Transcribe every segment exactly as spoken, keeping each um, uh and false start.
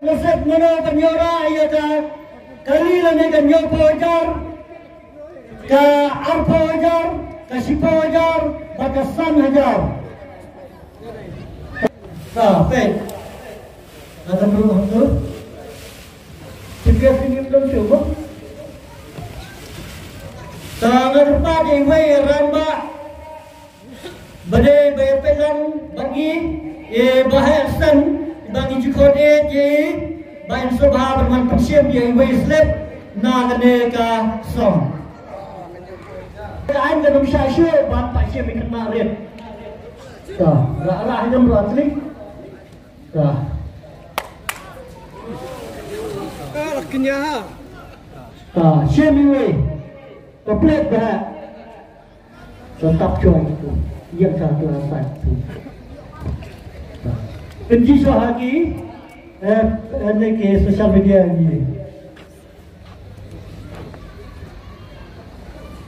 Nasib mano ban ïoh rah ïa ka kali lane ka hynñiewphew hajar, ka arphew hajar, ka shiphew hajar bad ka san hajar. Sa peit. Ada dulu tu. Tiga sini belum cukup. Sa nga kyrpad ïa iwei i rangbah ba dei ba ïapeit lang bad ngi, i Bah Heh Sen, ba ngi ju khot ïa i, ba in sngewbha ban wan pynshim ïa iwei i slip na kane ka song. Ka aiñ ka nym shah shuh ban pynshim i khynnah rit. Ka ra ra ïa nym ruh atli. Ka. Ka shim iwei. Ka plet ba. Ka tap choi tu. Ïa ka tu asai tu. Pynji shuwa ha ki, eh, eh, ne ki social media ni.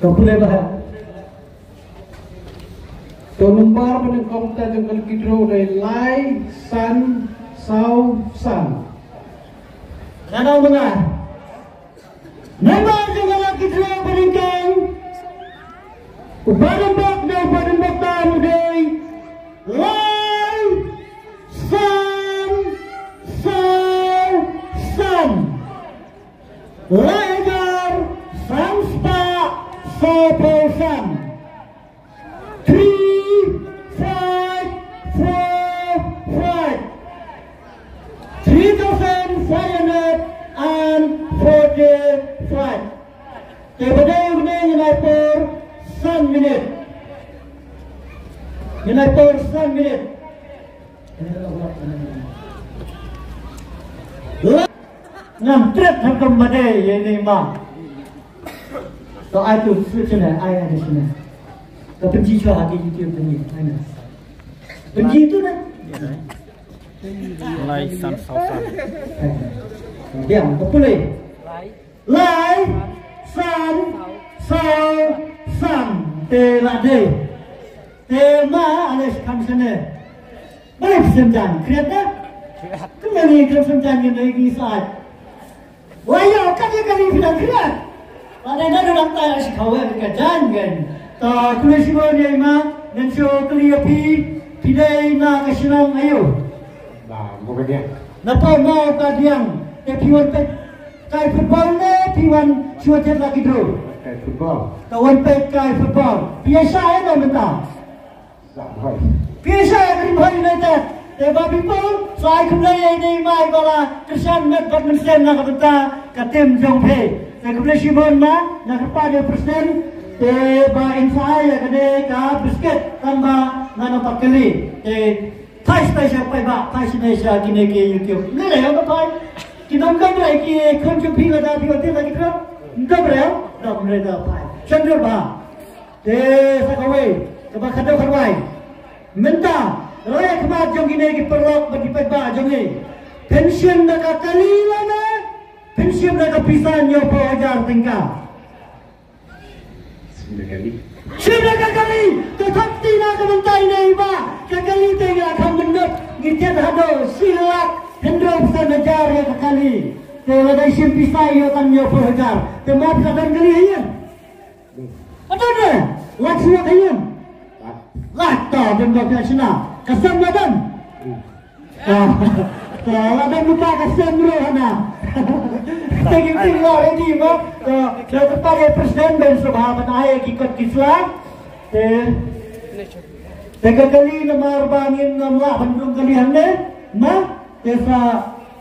Ka pule ba. To number ba nyngkong te jong ka lucky draw dei lai san saw san. Nana mana? Number jong ka lucky draw ba nyngkong, u ba nymbak da u ba nymbak tam u dei lai san saw san. Lai hajar san spah saw phew san. Three five four five. Three thousand five hundred and forty-five. Te ba dei une ngin ai por san minit. Ngin ai por san minit. Ngam treh ha kum ba dei ïa ine i ma. To ai tu shu shane, ai ai shane. Ka pynji shuwa ha ki YouTube pynji, ai na. Pynji tu na. Lai san saw san. Biang ka pule. Lai san saw san. Te la dei. Te ma ale kham shane. Balei phi sngewthuh, khriat da? Kumne ngi khlem sngewthuh ngi dei ngi sait. Wai ïa ka dei ka dei phi dang khriat. Lada dang dang tai shi khaw ka jan ngan. Ta khublei shibun ïa i ma, ngan shu kylli ïa phi, phi dei na ka shnong aïu? Na Mawkadiang. Na Mawkadiang. Te phi wan peit kai football ne phi wan shu wan peit lucky draw? Kai football. Ta wan peit kai football. Phi ïa shah ïa no mynta? Phi ïa shah ïa ka Ri Bhoi United. Te ba phi poi, sa ai khublei ïa ine i ma i ba la kyrshan met bad mynsiem na ka bynta ka team jong phi. Te khublei shibun ma, nga kyrpad ïa u president, te ba in sa ai ïa kane ka biscuit tang ba ngan ym pat kylli. Te phai shane sha paidbah, phai shane sha kine ki YouTube. Lei lei ïa ka phai. Ki nongkynrei ki khun jong phi lada phi wan tip ïa ki khun. Nongkynrei, nongkynrei da phai. Shan dur ba. Te sa kawei, kaba khadduh khatwai. Mynta, la ïa khmat jong kine ki paralok bad ki paidbah jong ngi. Phin shim da ka kali lane, phin shim da ka pisa hynñiewphew hajar tyngka. Shim da ka kali. Shim da ka kali, to thok kti na ka mynta ine i ba, ka kali te ngi la kham mynnut, ngi tied haduh shi lak hynriew phew san hajar ïa ka kali. Te lada i shim pisa ïoh tang hynñiewphew hajar. Te mo phi la don kali ha ïing? Adan ne, lak shuwa ka ïing. Lak ta don ba phi shna. Ka sem la don. Ah, ta la don lupa ka sem ruh hana. Te ki ting la ready mo. Ta, ta, ta, ta, president ben sngewbha ban ai ki kot ki sla. Te, te ka kali namar ba ngin ym lah ban rung kali hangne. Ma, Te sa,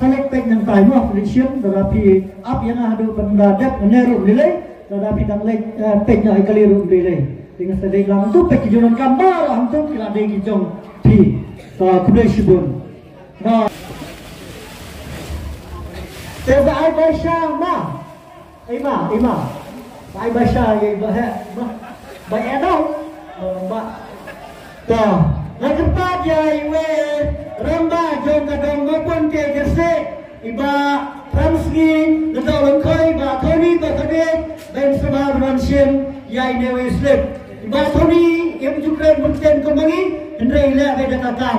sa leit peit nangtai mo, phi leit shim, lada phi ap ïa nga haduh ban da dep ne ruh ym lei, lada phi dang leit, eh, peit noh ïa kali ruh ym lei. Te nga sa leit lang tu peit ki jong ngan ka mar hangtu ki la dei ki jong phi. Sa khublei shibun. Ba. Te sa ai ba sha ma. Ai ma, ai ma. Ai ba sha, ai ba he, ba, ba eh dau. Ba. To, nga kyrpad ïa iwei rangbah jong ka dong Mawpun te jersey, i Bah Ramsngi, na dong Lyngkhoi, Bah Tony, Bah Tony, ban sngewbha ban wan shim ïa ine iwei slip. I Bah Tony, im ju kren bun ktien kum ma ngi, hynrei i leh beit da ka kam.